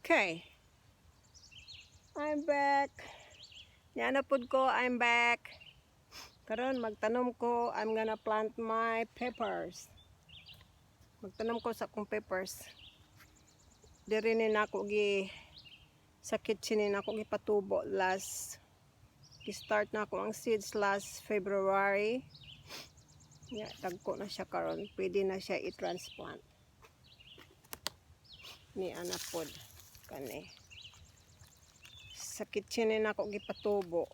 Okay. I'm back. Niana pud ko, I'm back. Karon magtanom ko, I'm gonna plant my peppers. Magtanom ko sa akong peppers. Diri ni nako gi sa kitchen ni nako gipatubo last, gi-start na ako ang seeds last February. Ya, dagko na siya karon. Pwede na siya i-transplant. Ni ana pod kani. Sa kitchen ni nako gipatubo.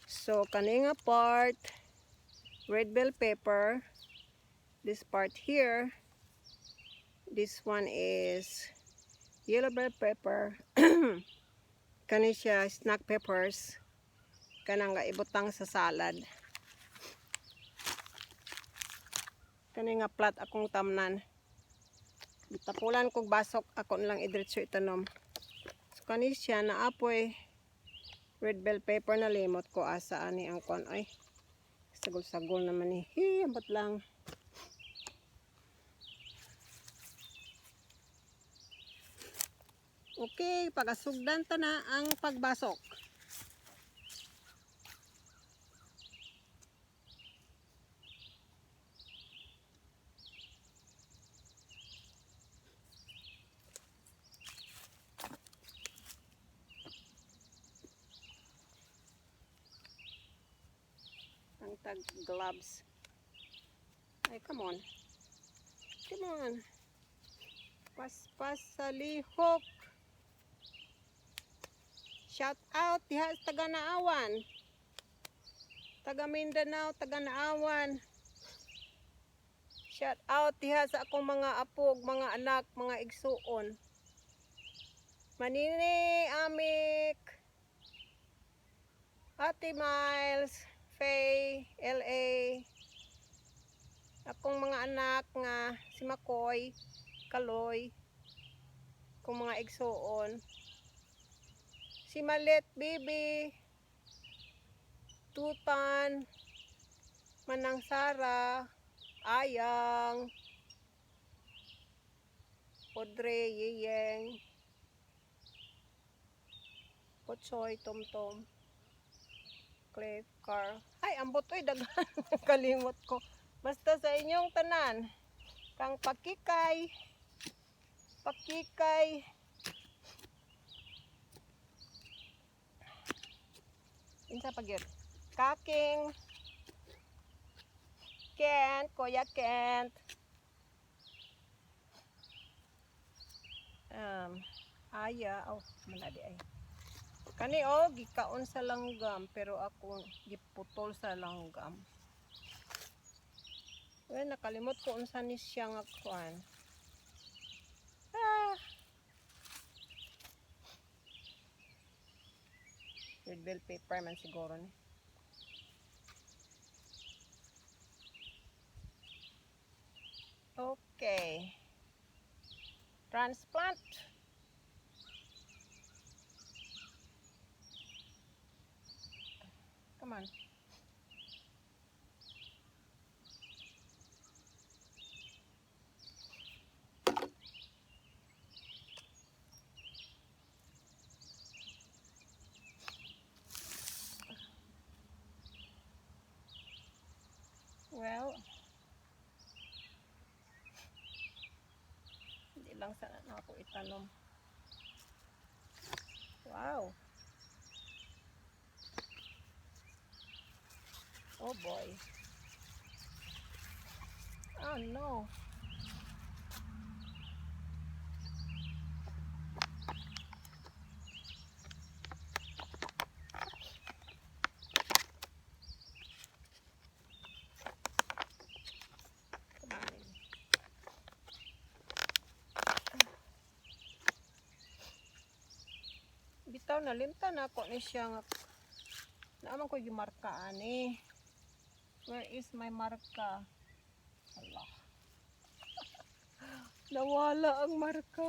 So kani nga part, red bell pepper. This part here, this one is yellow bell pepper. Kani siya snack peppers. Kanang nga ibutang sa salad. Kani nga plat akong tamnan. Gitapulan kog basok, ako na lang idiretso itanom. So kani siya naapoy red bell pepper, na limot ko asa ani ang kuan ay. Sagol-sagol naman ni. Hi, ambot lang. Okay, pagasugdan ta na ang pagbasok. Ang tag gloves. Ay, come on. Come on. Paspas sa lihok. Shout out diha sa taga Naawan. Taga Mindanao, taga Naawan. Shout out diha sa akong mga apog, mga anak, mga igsuon. Manini, Amik, Ate Miles, Faye, LA, akong mga anak nga si Makoy, Kaloy, akong mga igsuon. Si Malit, Bibi, Tutan, Manang Sara, Ayang, Audrey, Yeyeng, Pochoy, Tomtom, Cliff, Carl. Ay, ambot oy, daghan, kalimot ko. Basta sa inyong tanan, kang pakikay, pakikay. Insa pa gyud? Kaking, Kent, Kuya Kent. Aya, oh, maladi ay. Kani oh, gikaon sa langgam, pero ako giputol sa langgam. Well, nakalimot ko unsa ni siya nga kuan. Ah. Red bell pepper man siguro ni. Okay. Transplant. Come on. Well, hindi lang sana na ako itanom. Wow. Oh boy. Oh no. Come on in. Bitaw na limtan ako ni siya nga naaman ko gimarka ani. Where is my marka? Allah. Nawala ang marka.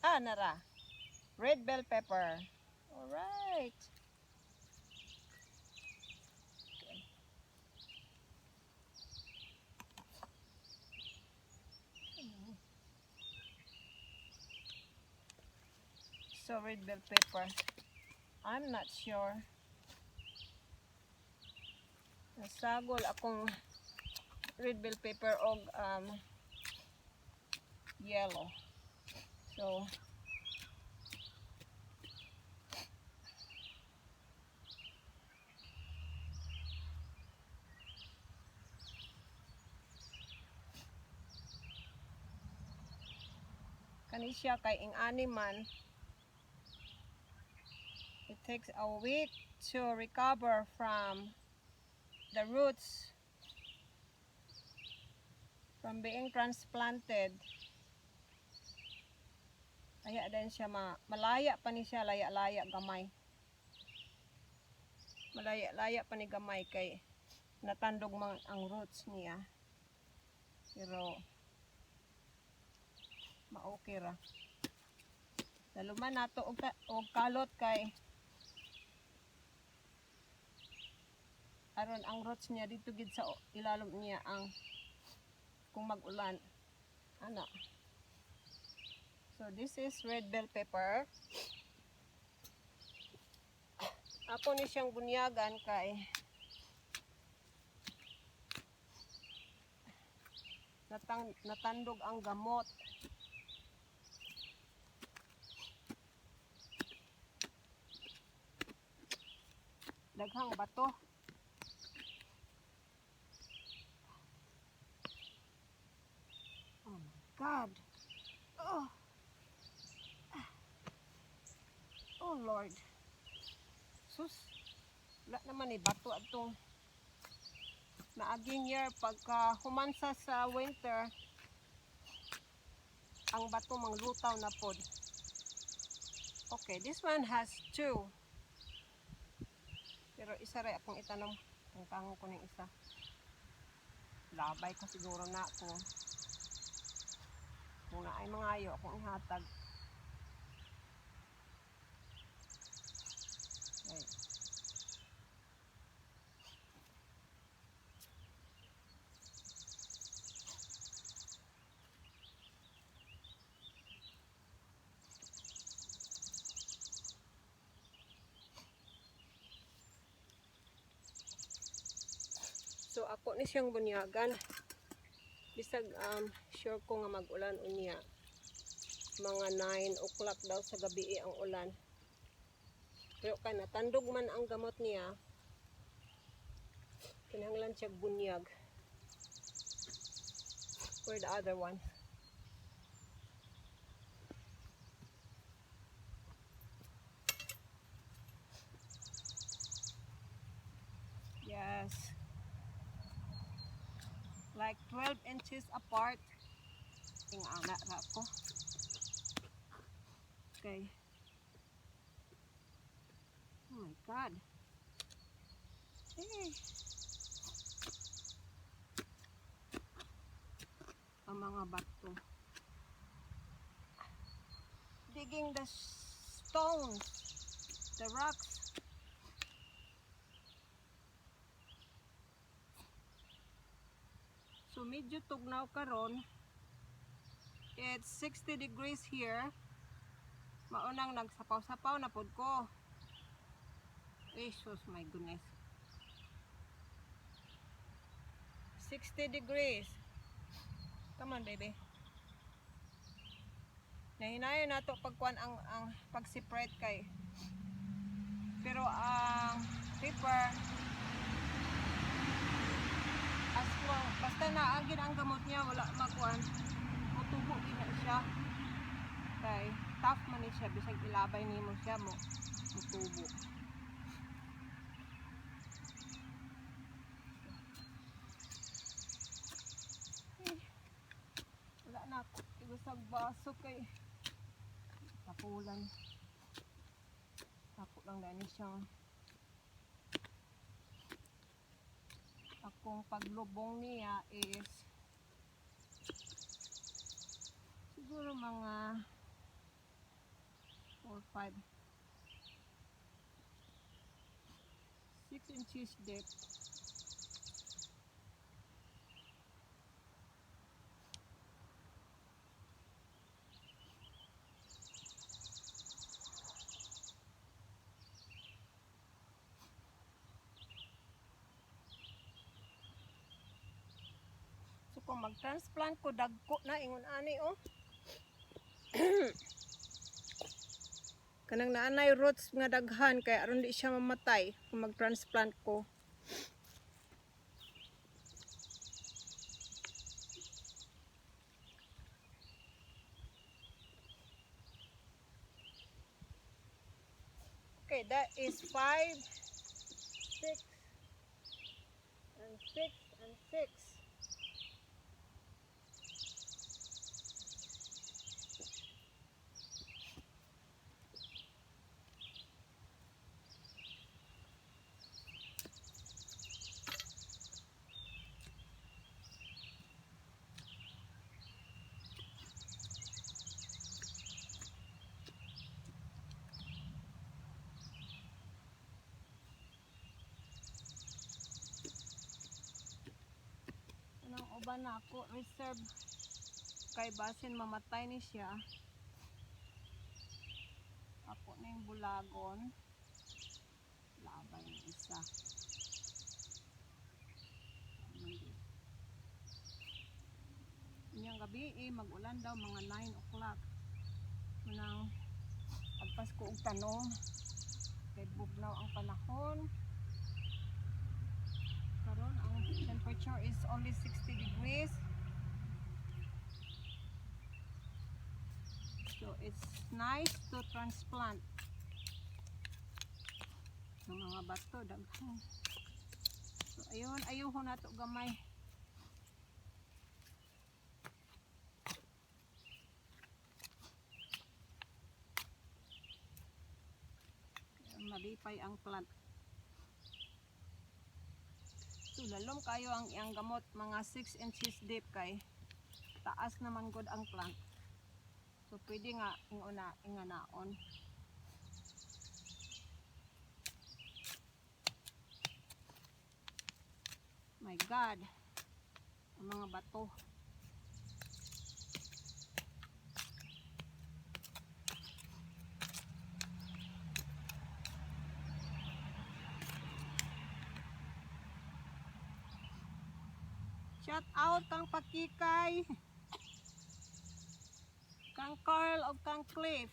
Ah, nara. Red bell pepper. Alright. Okay. Also red bell pepper. I'm not sure. Nasagol akong red bell pepper og yellow. So, kani siya kay ing-ani man, it takes a week to recover from the roots from being transplanted. Kaya din siya malaya pa ni siya, laya-laya gamay. Malaya-laya pa ni gamay kay natandog man ang roots niya. Pero ma-okay ra. Daluman nato og kalot kay aron ang roots niya dito gid sa ilalom niya ang kung mag-ulan ana. So this is red bell pepper. Ako ni siyang bunyagan kay natandog ang gamot. Daghang bato. Oh my God. Oh. Oh Lord. Sus. Wala naman eh, bato atong naaging year. Pagka humansa sa winter, ang bato manglutaw na pod. Okay, this one has two. Pero isa rin akong itanom. Tangtangon ko ng isa. Labay ko siguro na kung naay mangayo akong ihatag. Okay. So ako ni siyang bunyagan. Bisag sure ko nga mag-ulan unya. Mga 9 o'clock daw sa gabi ang ulan. Pero kay natandog man ang gamot niya, kinahanglan siya bunyag. Where the other one? Yes. Like 12 inches apart. Ting ana ra ko. Okay. Oh my God. Hey. Ang mga bato. Digging the stones, the rocks. So medyo tugnaw karon. It's 60 degrees here. Maunang nagsapaw-sapaw na pod ko. Eh, sus, my goodness. 60 degrees. Come on, baby. Nahinayon nato pagkuan ang pag-separate kay pero ang pepper, as long basta naagin ang gamot niya, wala makuan, mutubo gid na siya kay tough man ni siya. Bisag ilabay nimo siya, mo mutubo. Eh, wala na ako ibusag baso kay tapulan ako lang dahil siyang akong paglubong niya is siguro mga 4, 5, 6 inches deep. Kung mag-transplant ko, dagko na ingon ani, oh. Kanang naanay roots nga daghan kay aron di siya mamatay kung mag-transplant ko. Okay, that is 5, 6, and 6, and 6. Anong uban na ako reserve kay basin mamatay ni siya. Ako na yung bulagon. Labay ng isa. Ano yun? Inyong gabi eh, mag-ulan daw mga 9 o'clock. Manang agpas ko og tanom kay bugnaw ang panahon. Karon ang temperature is only 60 degrees. So it's nice to transplant. Ang mga bato daghan. So ayun, ayuho na to gamay. Kaya malipay ang plant. So lalom kayo ang iyang gamot, mga 6 inches deep kay taas naman gud ang plant. So pwede nga inguna inganaon. My God. Ang mga bato. Shout out kang Pakikay, kang Carl o kang Cliff.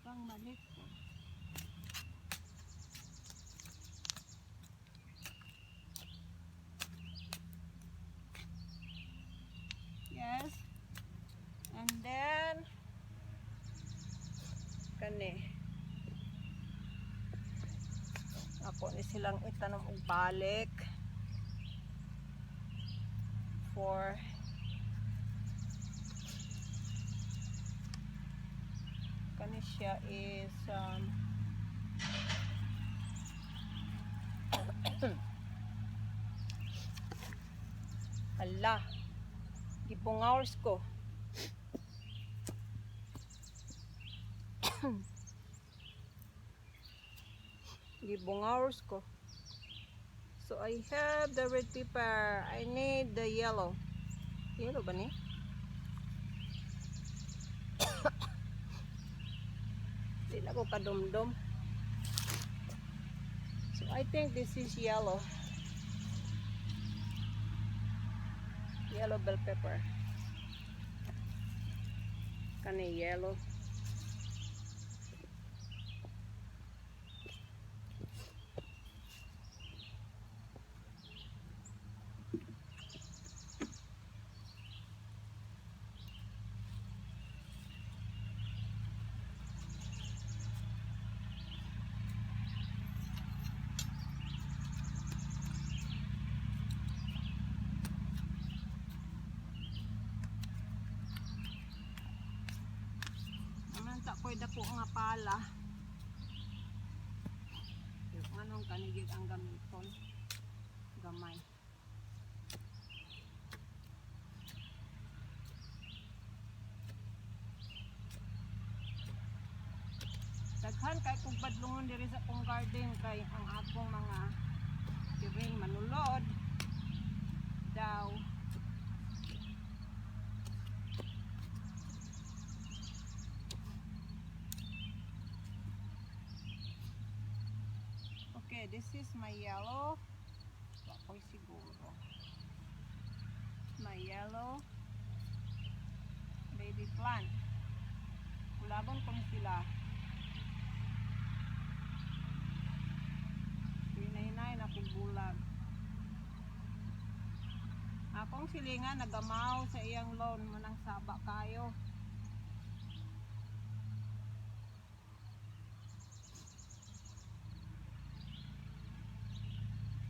Kang Malik ko. Yes. And then kani. Ako ni silang itanom og balik for kani siya is hala, gibungawrs ko. Gibungawrs ko. So I have the red pepper. I need the yellow. Yellow ba ni? Di na ko kadumdum. So I think this is yellow. Yellow bell pepper. Kani yellow. Naman ta ko'y dako nga pala. Yung anong kanigig ang gamiton. Gamay. Daghan kay kog badlongon diri sa akong garden kay ang akong mga siring manulod daw. Okay, this is my yellow. Wa ko'y siguro. My yellow baby plant. Kulagon ko ni sila. Hinay-hinay na kong bulag. Akong silingan nagamaw sa iyang lawn mo nang saba kayo.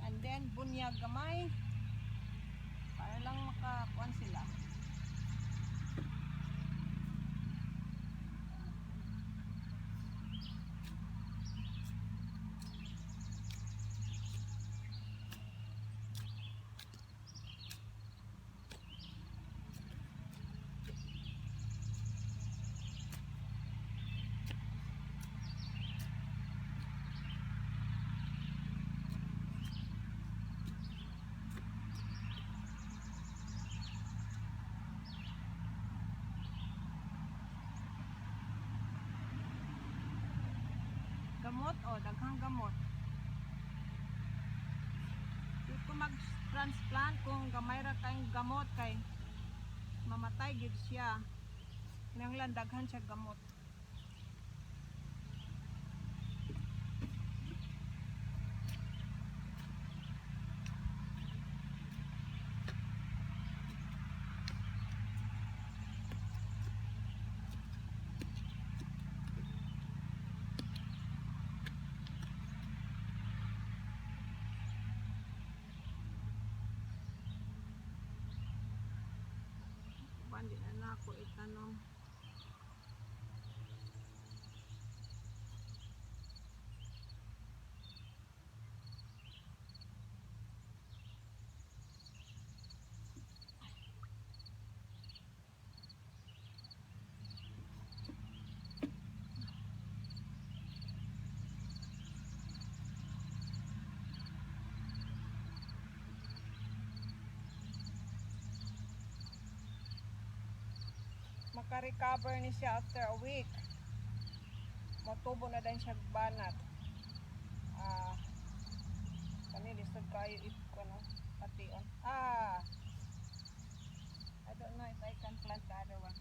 And then bunyag gamay para lang makakuan sila. Gamot o, daghang gamot. Di ko mag-transplant kung gamay ra kayong gamot kay mamatay gid siya. Kinahanglan daghan siya gamot. Uban di na nako itanom. Maka-recover ni siya after a week. Motubo na din siya banat. Ah, kani lisod kayo it kuno pation. Ah. I don't know if I can plant the other one.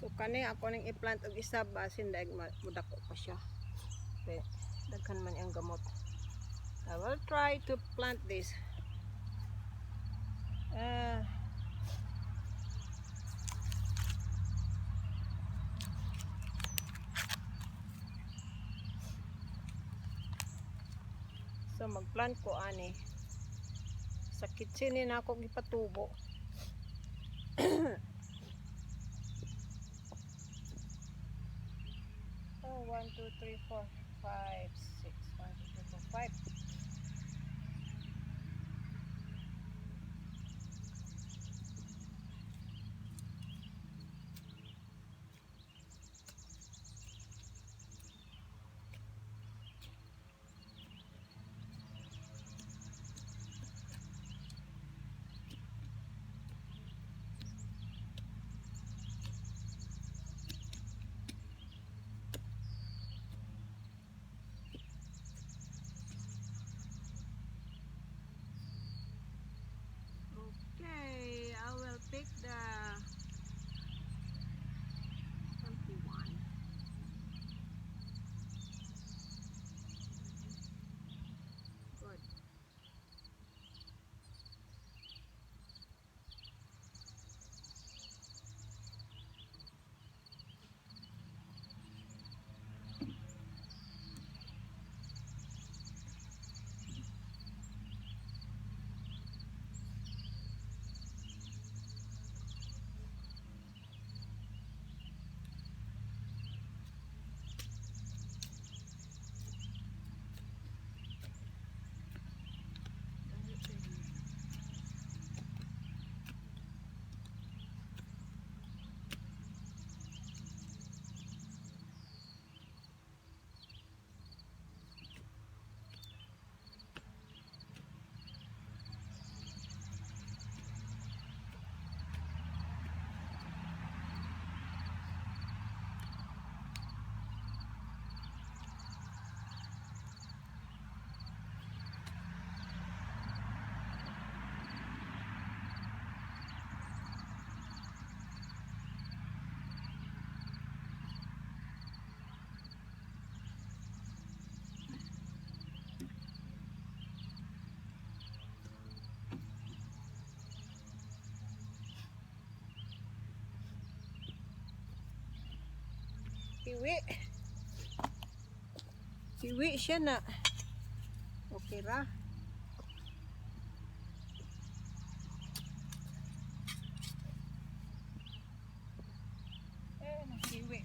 So kani ako ning i-plant og isa, basin daig mudako pa siya. Kay daghan man ang gamot. I will try to plant this. So magplant ko ani. Sa kitchen ni nako gipatubo. Oh, 1, 2, 3, 4, 5, 6. 1, 2, 3, 4, 5. Hiwi. Hiwi siya na. Okay ra. Eh, nahiwi.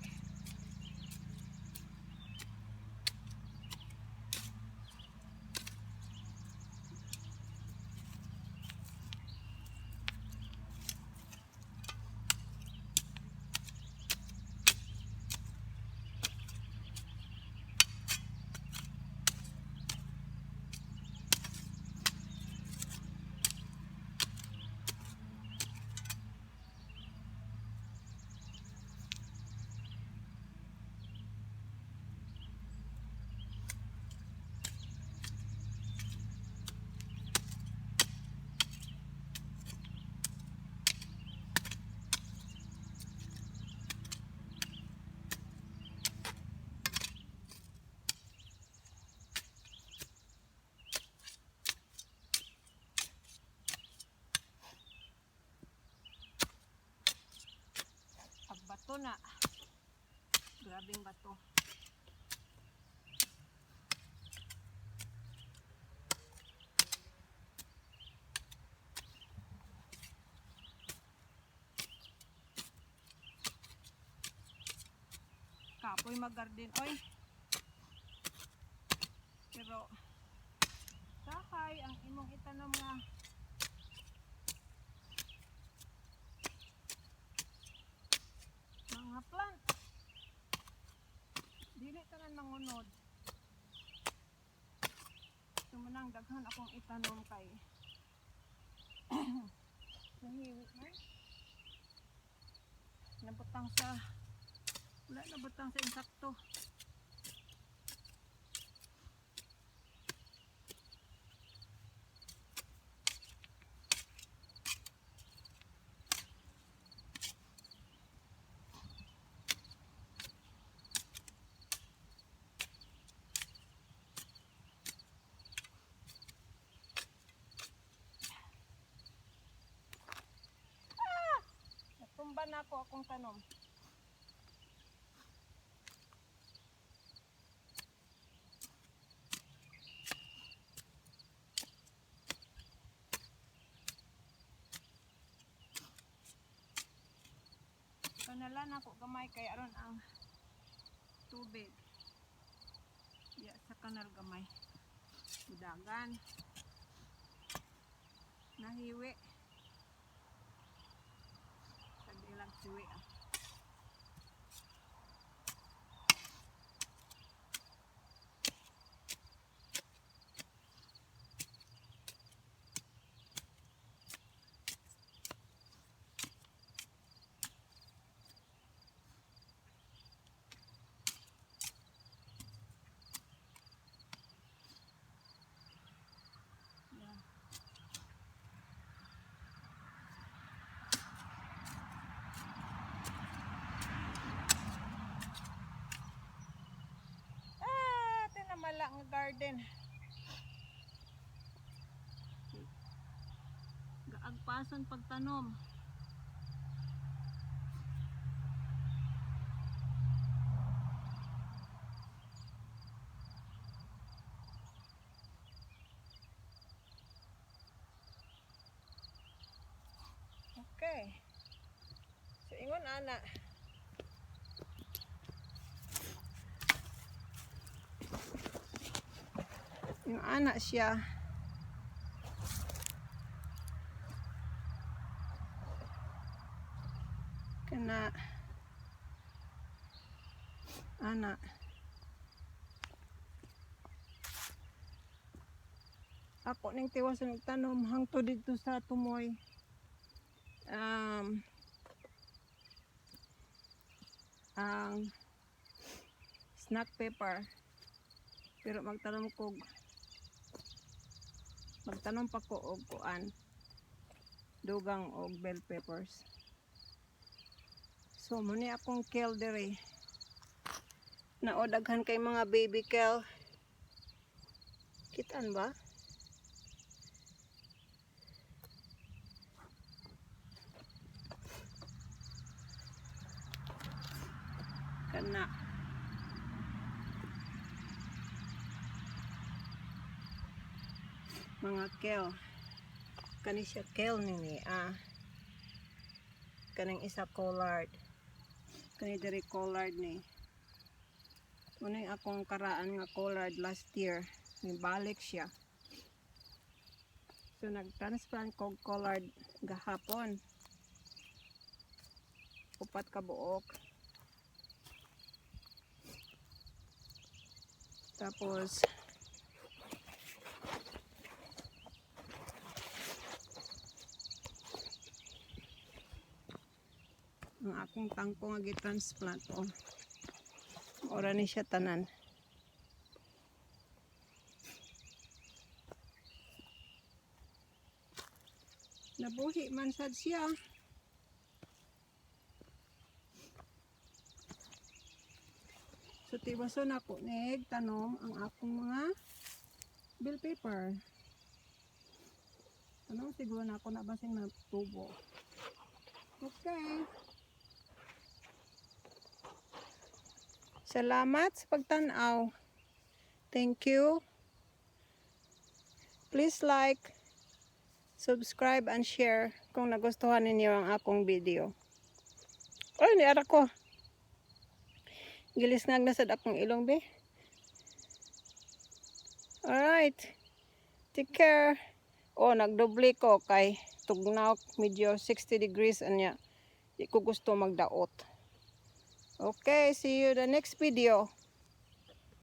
Pagbato na. Grabing bato. Kapoy mag-garden, oy. Pero sakay ang imong itanom nga mga plant. Dili tanan mangunod. Sumunang daghan akong itanom kay nahiwi man. Nabutang sa wala, nabutang sa insakto. Natumba na ako akong tanom. Kanalan ako gamay kay aron ang tubig. Ya sa kanal gamay. Dagan. Nahiwi. Tag ilang siwi ah. Yeah. Ah, tinamala ang garden. Gaagpasan pagtanom. Okay. So ingon ana. Yung ana siya. Kana ana. Ako ning tiwason og tanom hangtod didto sa tumoy. Ang snack pepper. Pero magtanom pa ko og kuan, dugang og bell peppers. So mao ni akong kale diri. Nao daghan kay mga baby kale. Kitaan ba? Kana. Mga kale. Kani siya kale nini ah. Kaning isa collard. Kani diri collard ni. Mao akong karaan nga collard last year. Nibalik siya. So nag-transplant ko collard gahapon. Upat ka buok. Tapos ang akong kangkong nga gi-transplant, oh. Ora ni siya tanan. Nabuhi man sad siya. So tiwason ako nig tanom ang akong mga bell pepper. Ano, siguro na ako na basing natubo. Okay. Salamat sa pagtanaw. Thank you. Please like, subscribe, and share kung nagustuhan ninyo ang akong video. Oy, niara ko. Gilisngag na sad akong ilong, be. Alright. Take care. Oh, nagdoble ko kay tugnaw, medyo 60 degrees anya. Di ko gusto magdaot. Okay, see you the next video.